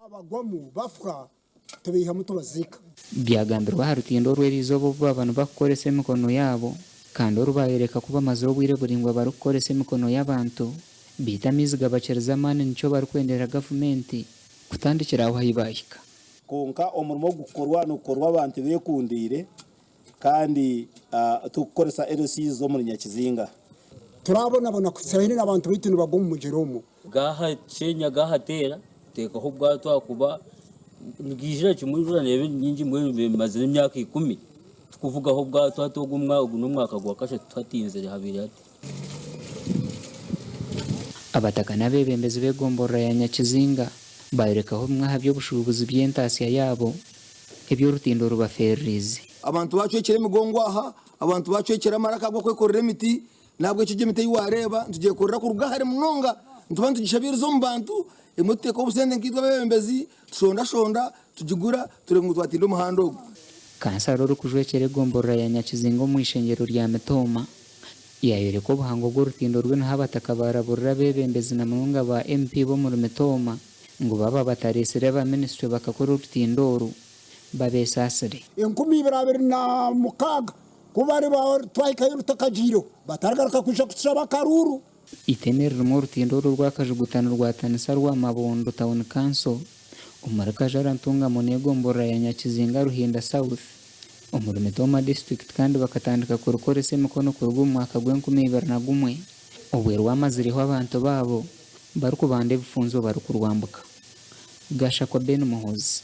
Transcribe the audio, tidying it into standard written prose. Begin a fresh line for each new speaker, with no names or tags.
Abagwamu bafa tubaihamu tubaziika.
Byagambirwe aha rutindo oru eriizooba obu baaba nibakukoresa emikono yaabo kandi oru baayoreka ku bamazire obwire buraingwa barikukoresa emikono y'abantu beitu amaizi gabakirize amaani nikyo barikwendera gavumenti kutandikira aho ahi baahika.
Kwonka omurimo ogu gukukorwa nigukorwa abantu beekundiire kandi turikukoresa LCs z'omuri Nyakizinga.
Turabonabona kuhitsya haihi n'abantu baitu nibagwa omu mugyera omwo.
Gaahashenya gaahateera, teekaho obwato ahakuba nigaijira kimwe enjura neeba eri nyingi mbwenu bimazire emyaka ikumi tukuvugaho obwato hati ogu ogu n'omwaka gwa kashatu tuhatinzire habaire hati.
Abataka n'abeebembezi b'egomborora ya Nyakizinga baayorekaho bimwe aha by'obushuubuzi by'entaasya yaabo eby'orutindo rubafeereriize.
Abantu bacwekire emigongo aha, abantu bacwekire amaraka ag'okwekorera emiti, n'ahabw'ekyo egyo emiti ei waareeba nitugyekorera kuruga hare munonga, nituba nitugishabiiriza omu bantu, emwe tuteekaho obusente nkaitwe abeebembezi, tushondashonda, tugigura, tureeba ngu twatinda omuhanda ogu.
Kansara orikujwekyera egomborora ya Nyakizinga omu ishengyero rya Mitooma yaayoreka obuhango bw'orutindo rw'eniho abataka baaraburira abeebembezi na munonga ba MP b'omuri Mitooma ngu baaba batareetsire aba minisitule bakakora orutindo oru babeesaasire.
2026 ku bariba twahikayo rutakagiireho batarigaruka kwija kutushaba akaruuru.
Eiteme ririmu orutindo oru orw'akajugutano rwatanisa Rwamabondo Town Council omuri Kajara Ntungamo n'egomborora ya Nyakizinga Ruhinda South omuri Mitooma District kandi bakatandika kurukoresa emikono kuruga omu mwaka gw'enkumi ibiri na gumwe obwe rwamazireho abantu baabo barikubanda ebifunzo barikurwambuka. Gashakwa Ben Muhoozi.